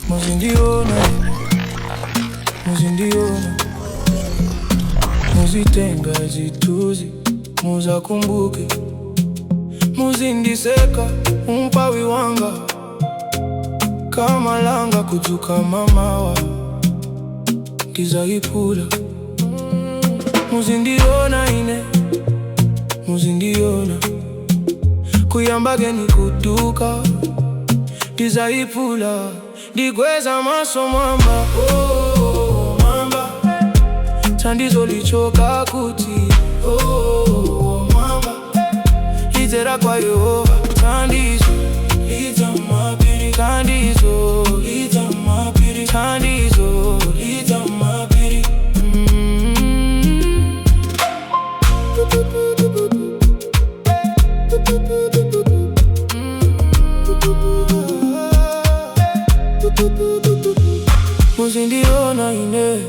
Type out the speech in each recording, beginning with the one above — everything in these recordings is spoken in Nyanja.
Muzindiona, muzindiona, muzitenga zithunzi, muzakumbuke, muzindiseka umphawi wanga, kama langa kudzuka mamawa ndizayiphula. Muzindiona ine, muzindiona, kuyamba geni kuduka ndizayiphula, ndikweza maso mwamba, oh, mwamba, thandizo lichoka kuti, oh, mwamba, lidzera kwa Yehova, thandizo lidza mapiri, thandizo lidza mapiri, thandizo lidza mapiri. Muzindiona ine,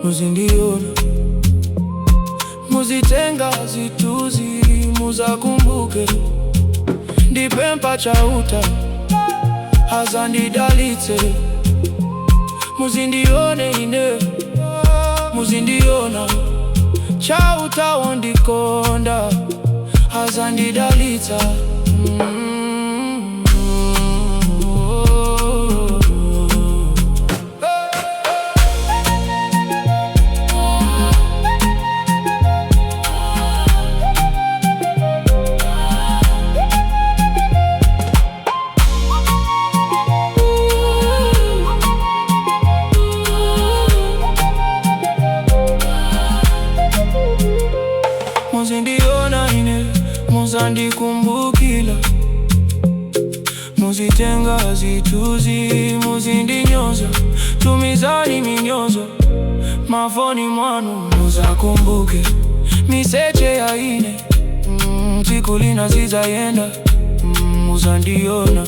muzindiona, muzitenga zithunzi, muzakumbuke, ndipempha Chauta azandidalitse. Muzindione ine, muzindiona, Chauta wondikonda azandidalitsa. Muzindiona ine, muzandikumbukila, muzitenga zithunzi, muzindinyoza, tumizani minyozo mafoni mwanu, muzakumbuke miseche ya ine, tsiku lina zizayenda, muzandiona,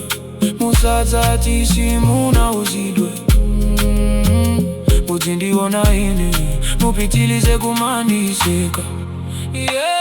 musadzati simunauzidwe, muzindiona ine, mupitilize kumandiseka, yeah.